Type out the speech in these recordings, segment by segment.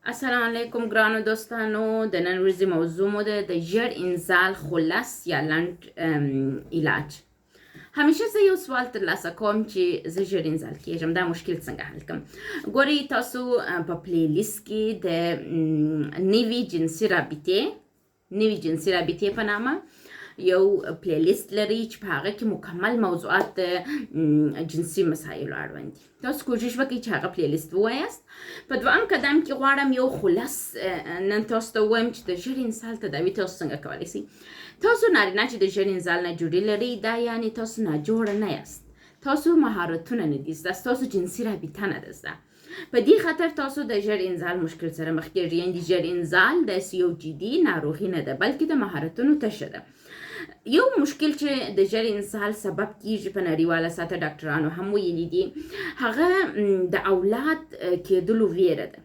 السلام علیکم ګرانو دوستانو، د نن ورځې موضوع مو ده د ژر انزال خلص یا لنډ علاج. همیشه زه یو سوال ترلاسه کوم چې زه ژر انزال کیږم، دا مشکل څنګه حل کړم؟ ګورئ، تاسو په پلی لیست کې د نوي جنسي رابطې، نوي جنسي رابطې په نامه یو پلی لیست لري چې په هغه کې مکمل موضوعات د جنسي مسایلو اړوند دي. تاسو کوشش وکړئ چې هغه پلی لیست ووایاست. په دوهم قدم کې غواړم یو خلص نن تاسو ته ووایم چې د ژر انزال تداوي تاسو څنګه کولی شئ. تاسو نارینه چې د ژر انزال نه جوړي لرئ، دا یعنی تاسو ناجوړه نه یاست، تاسو مهارتونه نه دي زده، ستاسو جنسي رابطه نه ده زده. په دې خاطر تاسو د ژر انزال مشکل سره مخ کیږئ. یعنی ژر انزال داسې یو جدي ناروغي نه ده، بلکې د مهارتونو تشه ده. یو مشکل چې د ژر انزال سبب کیږي، په نړیواله سطح ډاکټرانو هم ویلي دي، هغه د اولاد کېدلو ویره ده.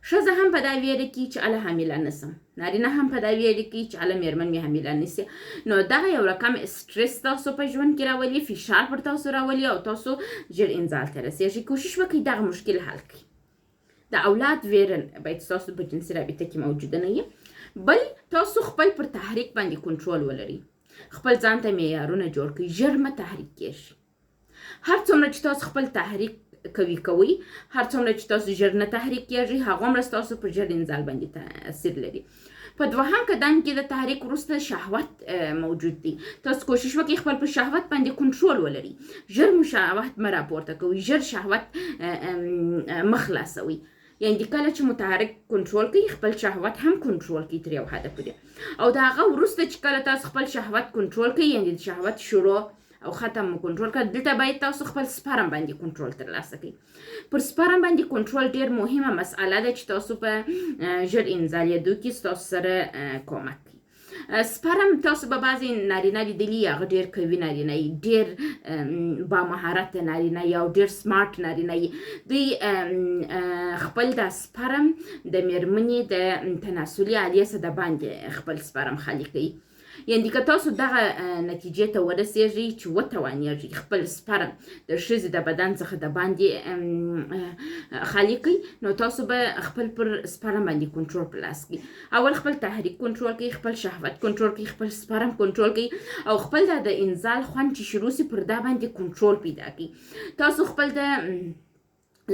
ښځه هم په دا ویره کې چې اله حامله نسم، نارینه هم په دا ویره کې چې اله میرمن مې حامله نسي. نو دغه یو رقم استرس تاسو په ژوند کې راولي، فشار پر تاسو راولي او تاسو ژر انزال ته رسیږئ. کوشش وکړئ دغه مشکل حل کړئ. د اولاد ویره باید تاسو په جنسي رابطه کې موجوده نه وي. بل، تاسو خپل پر تحریک باندې کنټرول ولرئ، خپل ځان ته معیارونه جوړ کړئ، ژر مه تحریک کیږئ. هر څومره چې تاسو خپل تحریک کوي کوي، هر څومره چې تاسو ژر نه تحریک کیږئ، هغومره ستاسو پر ژر انزال باندې تاثیر لري. په دوهم قدم کې د تحریک وروسته شهوت موجود دی. تاسو کوشش وکړئ خپل پر شهوت باندې کنټرول ولرئ، ژر مو شهوت مه راپورته کوئ، ژر شهوت مه خلاصوئ. یعنی کله چې متحرک کنټرول کوي، خپل شهوت هم کنټرول کوي تر یو حده پورې. او د هغه وروسته چې کله تاسو خپل شهوت کنټرول کوئ، یعنی د شهوت شروع او ختم مو کنټرول کړ، دلته باید تاسو خپل سپرم باندې کنټرول ترلاسه کړئ. پر سپرم باندې کنټرول ډیر مهمه مسئله ده چې تاسو په ژر انزالیدو کې ستاسو سره کومک کوي. سپرم تاسو به بعضې نارینه لیدلي، هغه ډیر قوي نارینه وي، ډیر با مهارت نارینه وي او ډیر سمارټ نارینه وي. دوی خپل د سپرم د میرمنې د تناسلي آلې څخه د باندې خپل سپرم خالي کوي. یعنی که تاسو دغه نتیجې ته ورسیږئ چې وتوانیږئ خپل سپرم د ښځې د بدن څخه د باندې خالي کړئ، نو تاسو به خپل پر سپرم باندې کنټرول په لاس کړئ. اول خپل تحریک کنټرول کړئ، خپل شهوت کنټرول کړئ، خپل سپرم کنټرول کړئ او خپل د انزال خوند چې شروع سي پر دا باندې کنټرول پیدا کړئ. تاسو خپل د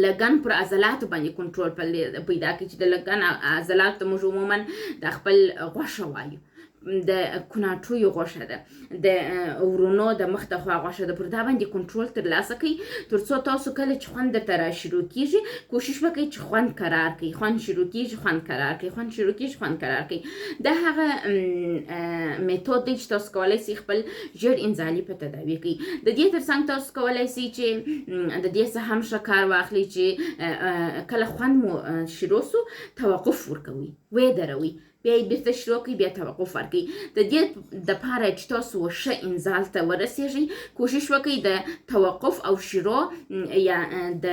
لګن پر عضلاتو باندې کنټرول پیدا کړئ، چې د لګن عضلاتو ته موږ عموما د خپل غوښه وایو، د کوناټویو غوښه ده، د ورونو د مخ د خوا غوښه ده، پر دا باندې کنټرول ترلاسه کړئ تر څو تاسو کله چې خوند درته را شروع کیږي، کوشش وکړئ چې خوند کرار کړئ. خوند شروع کیږي، خوند کرار کړئ، خوند شروع کیږي، خوند کرار کړئ. دا هغه میتود دی چې تاسو کولی شئ خپل ژر انزالي په تداوي کړئ. د دې ترڅنګ تاسو کولی شئ چې د دې څخه هم ښه کار واخلئ چې کله خوند مو شروع سو، توقف ورکوئ، ویې دروئ، بیا یې بیرته شروع کړئ، بیا توقف ورکړئ. د دې دپاره چې تاسو ښه انزال ته ورسیږئ، کوشش وکړئ د توقف او شروع یا د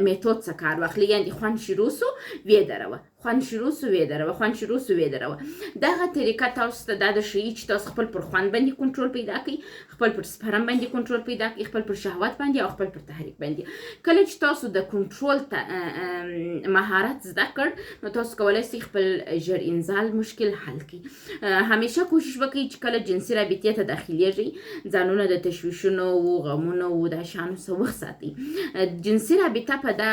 میتود څخه کار واخلئ. یعنې خوند شروع سو، ویې دروه، خوند شروع سو، ویې دروه، خوند شروع سو، ویې دروه. دغه طریقه تاسو ته دا د ښیي چې تاسو خپل پر خوند باندې کنټرول پیدا کړئ، خپل پر سپرم باندې کنټرول پیدا کړئ، خپل پر شهوت باندې او خپل پر تحریک باندې. کله چې تاسو د کنټرول مهارت زده کړ، نو تاسو کولی شئ خپل ژر انزال مشکل حل کړئ. همیشه کوشش وکړئ چې کله جنسي رابطې ته داخلېږئ، ځانونه د تشویشونو و غمونو و دا شیانو څخه وساتئ. جنسي رابطه په دا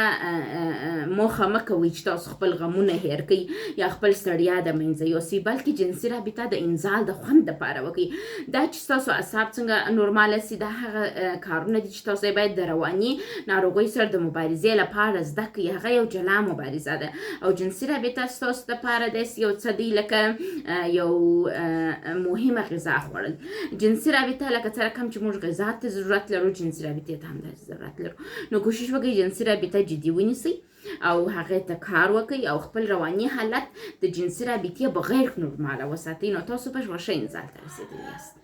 موخه مه کوئ چې تاسو خپل غمونه هېر کړئ یا خپل ستړیا د منځه یوسئ، بلکې جنسي رابطه د انزال د خوند دپاره وکړئ. دا چې ستاسو اعصاب څنګه نورماله سي، دا هغه کارونه دي چې تاسو یې باید د رواني ناروغۍ سره د مبارزې لپاره زده کړئ. هغه یو جلا مبارزه ده او جنسي رابطه ستاسو دپاره داسې یو څه دی لکه یو مهمه غذا خوړل. جنسي رابطه لکه څه رقم چې موږ غذا ته ضرورت لرو، جنسي رابطې ته هم داسې ضرورت لرو. نو کوشش وکړئ جنسي رابطه جدي ونیسئ او هغې ته کار وکړئ او خپل رواني حالت د جنسي رابطې بغیر نورماله وساتئ، نو تاسو به ښه انزال ته رسېدلي یاست.